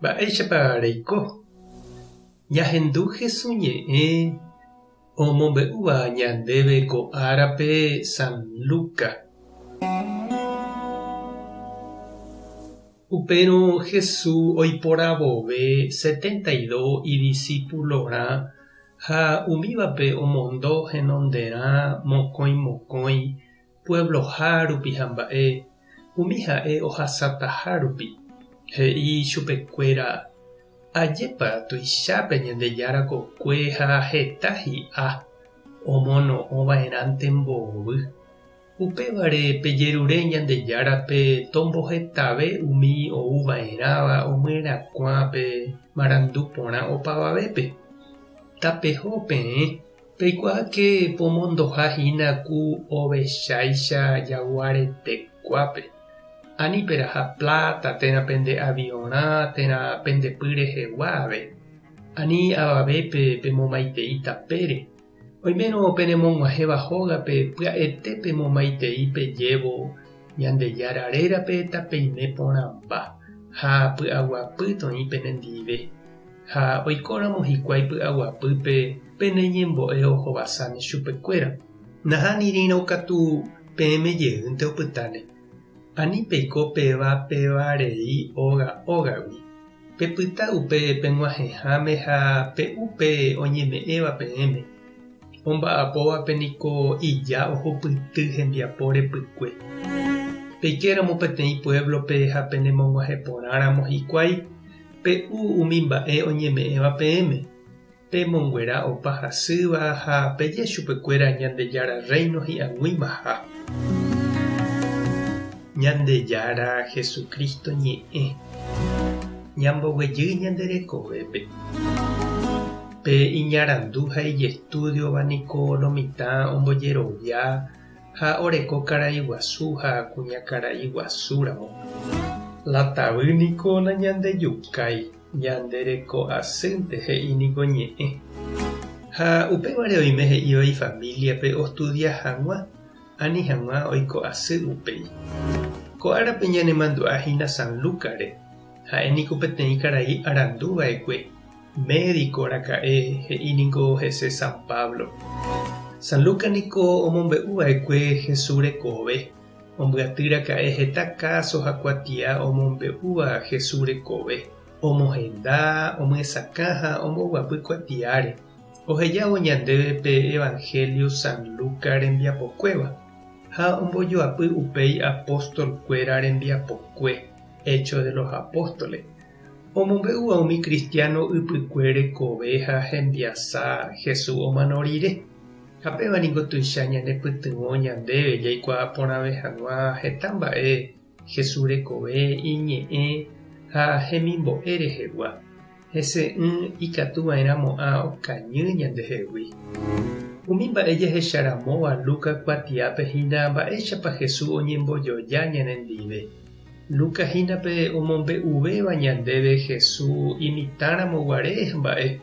Mba'éichapa reiko? Ñahendu Hesu ñe'ẽ omombe'úva ñandéve ko árape San Luca. Upérõ Hesu oiporavove 72 idisípulorã ha umívape omondo henonderã mokõi mokõi puebloha rupi hamba'e, umi ha'e ohasataha rupi. He'i chupekuéra, Ajépa tuicha pe Ñandejára kokue ha heta hi'a, omono'õva'erãnte mbovy. Upévare pejerure Ñandejárape tombohetave umi ouva'erãva omyerakuã pe marandu porã opavavépe. Tapeho peẽ, Peikuaáke pomondoha hína ku ovecháicha jaguarete kuápe. Ani peraha pláta térã pende aviõrã térã pende py rehegua ave. Ani avavépe pemomaitei tapére. Oimérõ penemog̃uahẽva hógape pya'ete pemomaitei pejévo Ñandejára rérape tapeime porãmba ha py'aguapy toĩ penendive. Ha oikóramo hikuái py'aguapýpe pene ñembo'e ohovasáne chupekuéra. Nahánirĩrõ katu peẽme jeýnte opytáne. Ani peiko péva péva rei óga ógagui. Pepyta upe peg̃uahẽháme ha pe'u pe oñeme'ẽva peẽme. Omba'apóvape niko ija ohupyty hembiapo repykue. Peikéramo peteĩ puévlope ha penemog̃uahẽ porãramo hikuái, Pe'u umi mba'e oñeme'ẽva peẽme, pemonguera opa hasýva ha peje chupekuéra Ñandejára Rréino hi'ag̃uimaha. Ñandejára Jesucristo ñe'ẽ ñamboguejy ñande rekovépe. Pe iñarandu ha ijestúdiova niko lo mitã ombojerovia ha oreko karai guasu ha kuñakarai guasu ramo. La tavy niko nañandejukái, ñande reko asýnte he'i niko ñe'ẽ. Ha upévare oime he'íva ifamíliape ostudia hag̃ua, ani hag̃ua oiko asy upéi. Ko árape ñanemandu'a hína San Lúcare, ha'e niko peteĩ karai arandu va'ekue, Médico raka'e he'i niko hese San Pablo. San Lucas niko omombe'u va'ekue Jesús rekove, ombyaty raka'e heta káso ha kuatia omombe'úva Jesús rekove, omohenda, omyesakã ha omboguapy kuatiáre, ohejávo ñandéve pe Evangelio San Lucas rembiapokuéva, ha ombojoapy upéi apóstol-kuéra rembiapokue, Hechos de los Apóstoles. Omombe'úva umi kristiáno ypykue rekove ha hembiasa Jesús omano rire. Ha péva ningo tuicha ñanepytyvõ ñandéve jaikuaa porãve hag̃ua heta mba'e Jesús rekove, iñe'ẽ ha hemimbo'e rehegua. Hese'ỹ ikatu va'erãmo'ã okañy ñandehegui. Umi mba'e jahecharamóva Lucas kuatiápe hína mba'éichapa Jesús oñembojoja ñanendive. Lucas hína pe omombe'uvéva ñandéve Jesús imitãramo guare mba'e.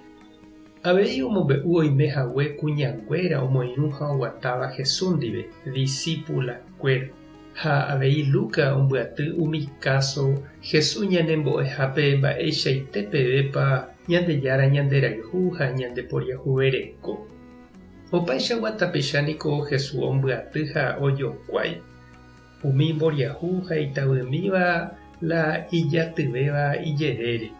Avei omombe'u oime hague kuñanguéra omoirũ ha oguatáva Jesús ndive, disípulakuéra. Ha avei Lucas ombyaty umi káso Jesús ñanembo'ehápe mba'eichaite pevépa Ñandejára ñanderayhu ha ñandeporiahuvereko. Opaichagua tapicha niko Jesús ombyaty ha ojokuái. Umi mboriahu ha itavymíva la ijatyvéva ijerére.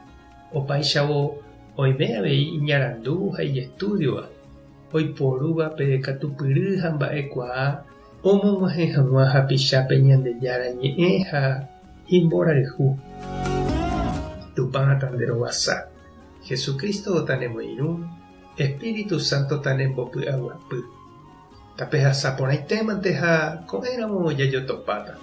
Opáichavo oime avei iñarandu ha ijestúdiova, oiporúva pe katupyry ha mba'ekuaa omog̃uahẽ hag̃ua hapichápe Ñandejára Ñe'ẽ ha imborayhu. Tupã tanderovasa. Jesucristo tanemoirũ, Espíritu Santo tanembopy'aguapy. Tapehasa porãitémante ha ko'ẽramo jajotopáta.